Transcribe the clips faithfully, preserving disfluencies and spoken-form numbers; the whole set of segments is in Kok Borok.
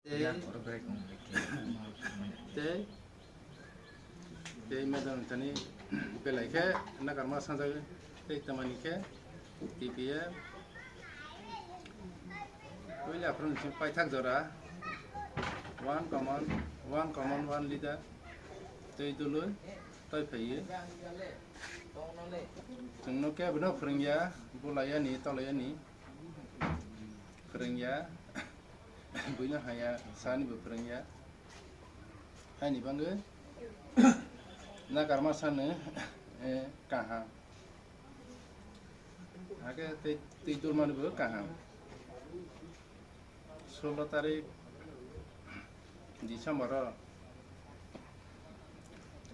Tei, tei, tei madam thani belai khe nakarma sanjagwi tei tamani khe T P F puila aphuru ni simi paithak jora one common, one common, one leader tei dului toi phaiwi chwngno kebo no phwrwngya, bulayani, tolayani phwrwngya. Buino haya, sani bo phwrwngya. Haini bangwi nakarma sano, eh, kaham. Hakhe tei, tei dormani bo kaham. Solo tarik December o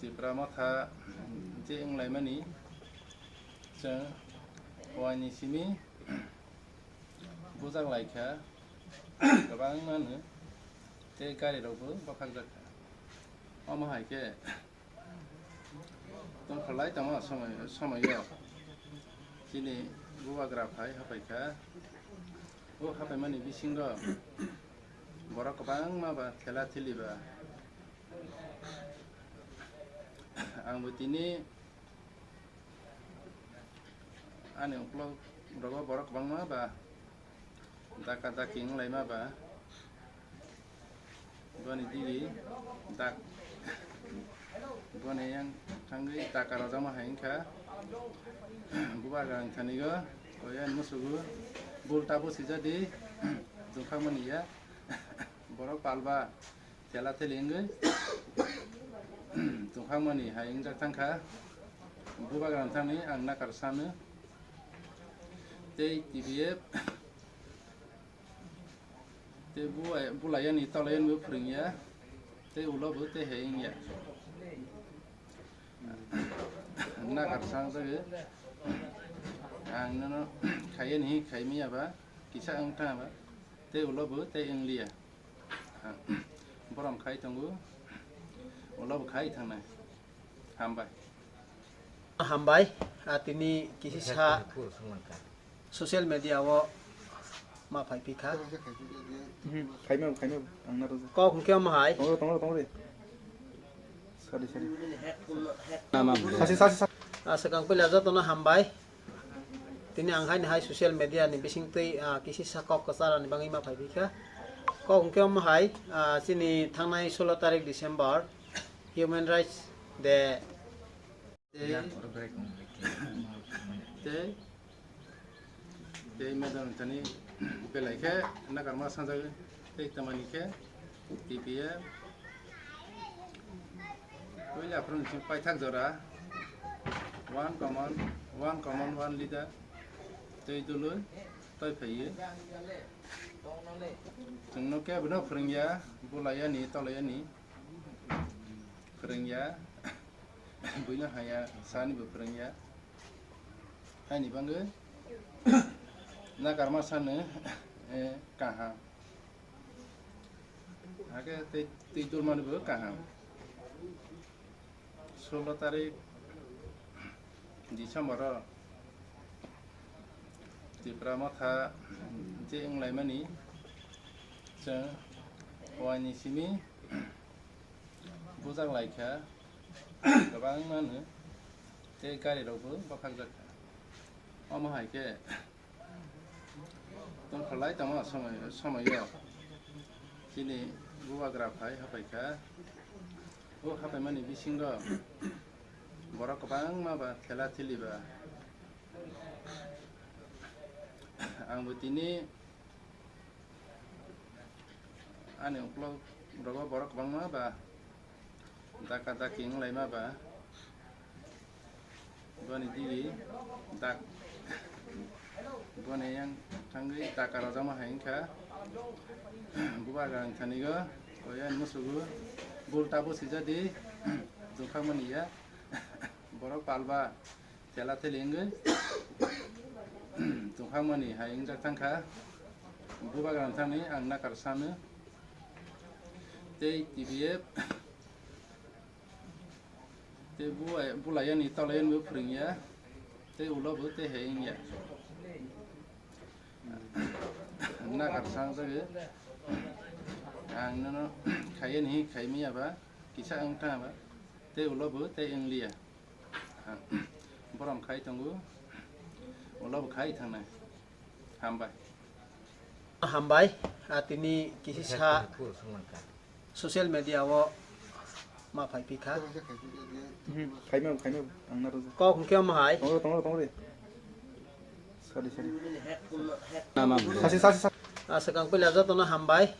Tipra Motha je wnglaimani chwng waini simi bujak laikha, kwbangma no tei gari rok bo bwkhakjak kha. Omo hai khe tongkholai tongo somoi, somoio chini bubagra phai hapai kha. O hapaimani bisingo borok kwbangma ba thela thili ba ang bo tini ani uklok rogo borok kwbangma ba daka daki wnglaima ba boni digi dak boni yang thangwi daka rojama hai wngkha. Bubagra ang thanigo oyan musugo bul tabo sijadi jungkhangmani ya borok palba. Chela theli wngwi tongkhangmani hai wngjak thangkha. Bubagra thani ang nakar sano tei T P F tei buai-, bulayani tolayani bo phwrwngya tei ulo bo tei hai wngya. Nakar sangjagwi ang nono khaiyani khaimiyaba kisa wngthangba tei ulo bo tei wngliya. Borom khai tongo, ulo bo khai thangnai. Hambai. Hambai, ah, tini kisi sa social media o ma phai phi kha. Hmm, khaima, khaima, ang na rojo. Kok hwnkhe omo hai. Tongo, tongo, tongo de. Sorry, sorry. Sasi, sasi, sasi. Ah, swkang puila jotono hambai. Tini ang haini hai social media ni bisingtwi, ah, kisi sa kok kwcharani bagwi ma phai phi kha. Kok hwnkhe omo hai, ah, chini thangnai solo tarik December Human Rights Day. Tei, tei, tei madam thani belai khe nakarma sanjagwi tei tamani khe T P F puila aphuru ni simi paithak jora one common, one common, one leader tei dului toi phaiwi chwngno kebo no phwrwngya, bulayani, tolayani phwrwngya, buino haya sani bo phwrwngya. Haini bangwi nakarma sano, eh, kaham. Hakhe tei, tei dormani bo kaham. Solo tarik December o Tipra Motha je wnglaimani chwng waini simi bujak laikha, kwbangma no tei gari rok bo bwkhakjak kha. Omo hai khe tongkholai tongma somoi, somoio chini bubagra phai hapai kha. O hapaimani bisingo borok kwbangma ba thela thili ba ang bo tini ani uklok rogo borok kwbangma ba daka daki wnglaima ba boni digi dak boni yang thangwi daka rojama hai wngkha. Bubagra ang thanigo oyan musugo bul tabo sijadi jungkhangmani ya borok palba. Chela theli wngwi tongkhangmani hai wngjak thangkha. Bubagra thani ang nakar sano tei T P F tei buai-, bulayani tolayani bo phwrwngya tei ulo bo tei hai wngya. Nakar sangjagwi Ang nono khaiya ni khai maya ba, kisa wng tang ba, tei ulo bo tei wng liya. Borom khai tongo, ulo bo khai thangnai. Hambai. Hambai, ah, tini kisi sa social media o ma phai pikha. Hmm, khaima, khaima, ang na roja. Kok hwnkhe omo hai. Tongro, tongro, tongro. Sorry, sorry. Sasi, sasi, sasi. Ah, swkang puila jotono hambai.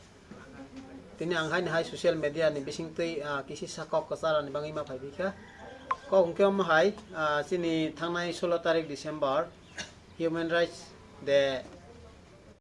Tini ang haini hai social media ni bisingtwi, ah, kisi sa kok kwchara ni bagwi ma phai pikha. Kok hwnkhe omo hai, ah, chini thangnai solo tarik December Human Rights Day